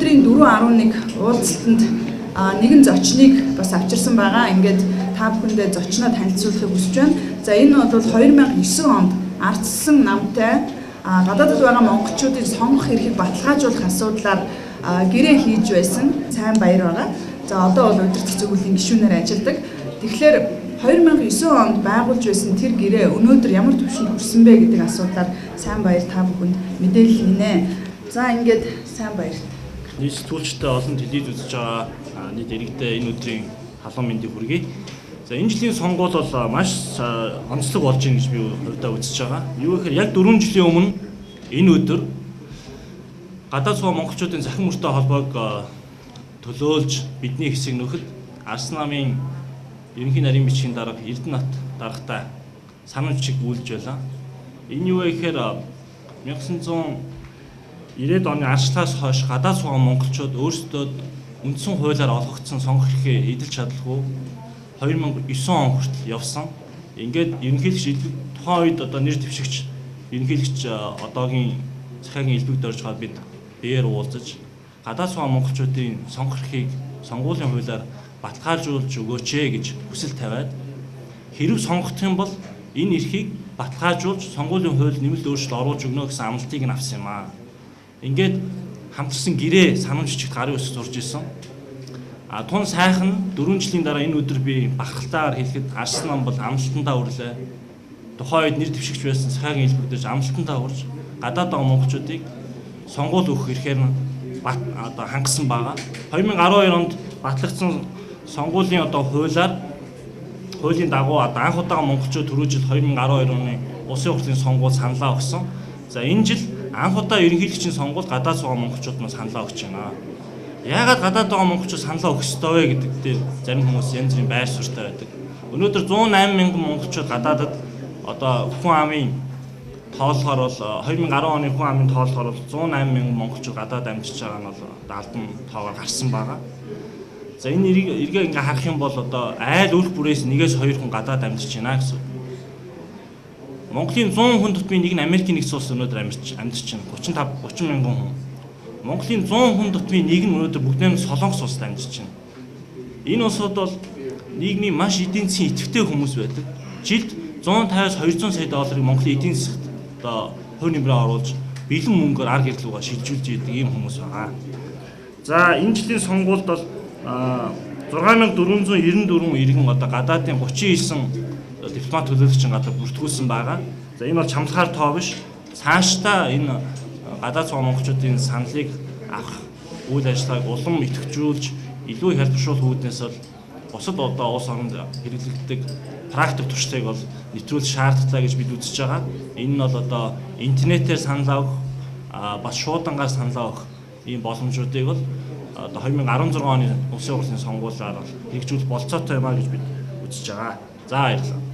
Өнөөдрийн 4.11 уулзалтанд нэгэн зочныг бас авчирсан байгаа. Ингээд та бүхэндээ зочноо танилцуулахыг хүсэж байна. За энэ бол 2009 онд ардчилсан намтай гадаадд байгаа монголчуудын сонгох эрхийг баталгаажуулах асуудлаар гэрээ хийж байсан сайн баяр байгаа. За одоо бол удирдах зөвлөлийн гишүүнээр ажилладаг. Тэгэхээр 2009 онд байгуулж байсан тэр гэрээ өнөөдөр ямар түвшинд хүрсэн бэ гэдэг асуудлаар сайн баяр та бүхэнд мэдээлэл хийнэ. За ингээд сайн баяр. Нийт сэтгүүлчтэй олон телевиз үзэж байгаа нийт иргэдээ энэ өдрийн халуун мэндийг хүргэе. За энэ жилийн сонгуул бол маш онцлог болж байна гэж би хувьдаа үзэж байгаа. Юу гэхээр яг 4 жилийн өмнө энэ өдөр гадаад суугаа монголчуудын захин мөртэй холбоог төлөөлж бидний хэсэг нөхөд Арсан намын ерөнхий нарийн бичгийн дарга Эрдэнэт даргатай санал чиг үйлж байлаа. Энэ юу вэ гэхээр 1990-ад оны арчлаас хойш гадаад суугаа монголчууд өөрсдөө үндсэн хуулиар олгогдсон сонгох эрхээ эдэлж чадалгүй 2009 он хүртэл явсан. Ингээд ерөнхийлөгч тухайн үед одоо нэр дэвшигч ерөнхийлөгч одоогийн захиагийн элбэг доржгаа бид биеэр уулзаж гадаад суугаа монголчуудын сонгох эрхийг сонгуулийн хуулиар баталгаажуулж өгөөч ээ гэж хүсэл тавиад хэрв сонгогдох юм бол энэ эрхийг баталгаажуулж сонгуулийн хууль нэмэлт өөрчлөлт оруулж өгнө гэсэн амлалтыг нь авсан юм аа. Ингээд хамтарсан гэрээ санамж бичигт гарын үсэг зурж исэн. А тун сайхан 4 жилийн дараа энэ өдөр би бахархалтайгаар хэлэхэд Арсан нам бол амлалтандаа хүрлээ. Тухайн үед нэр дэвшигч байсан захиагийн элбэг дэрж амлалтандаа хүрж гадаад байгаа монголчуудыг сонгуул өгөх эрхээр нь одоо хангасан байгаа. 2012 онд батлагдсан сонгуулийн одоо хуулиар хуулийн дагуу одоо анх удаага монголчууд түрүү жил 2012 оны улсын хурлын сонгуул саналаа өгсөн. За энэ жил анх удаа ерөнхийлөгчийн сонгуул гадаад суугаа монголчууд маань саналаа өгч байна. Яагаад гадаад байгаа монголчууд саналаа өгөх ёстой вэ гэдэг дээр зарим хүмүүс янз бүрийн байр суурьтай байдаг. Өнөөдөр 108 мянган монголчууд гадаадад одоо хүн амын тоолохоор бол 2010 оны хүн амын тоолохоор бол 108 мянган монголчууд гадаад амьдарч байгаа нь бол албан тоогоор гарсан байгаа. За энэ эргээ ингээ харах юм бол одоо айл өрх бүрээс нэгээс хоёр хүн гадаад амьдарч байна гэсэн. Монголын 100 хүн тутмын нэг нь Америкийн нэгдсэн улс өнөөдөр амьдарч байна. 35 30 мянган хүн. Монголын 100 хүн тутмын нэг нь өнөөдөр бүгд нь Солонгос улсад амьдарч байна. Энэ улсууд бол нийгмийн маш эдийн засгийн идэвхтэй хүмүүс байдаг. Жилд 150-аас 200 сая долларыг Монголын эдийн засагт одоо хувь нэмрээ оруулж бэлэн мөнгөөр ар гэр лүүгээ шилжүүлж идэг ийм хүмүүс байгаа. За энэ жилийн сонгуульд бол 6494 иргэн одоо гадаадын 39 дипломат төлөөлөгчийн гадар бүртгүүлсэн байгаа. За энэ бол чамлахаар тоо биш. Цаашдаа энэ гадаад суугаа монголчуудын саналыг авах үйл ажиллагааг улам идэвхжүүлж илүү хялбаршуулах үүднээс бол бусад одоо улс оронд хэрэглэгддэг практик туршлагыг бол нэвтрүүлэх шаардлагатай гэж бид үзэж байгаа. Энэ нь бол одоо интернетээр саналаа өгөх, бас шуудангаар саналаа өгөх ийм боломжуудыг бол одоо 2016 оны улсын хурлын сонгуулиар бол хэрэгжүүлэх болцоотой юм а гэж бид үзэж байгаа. За баярлалаа.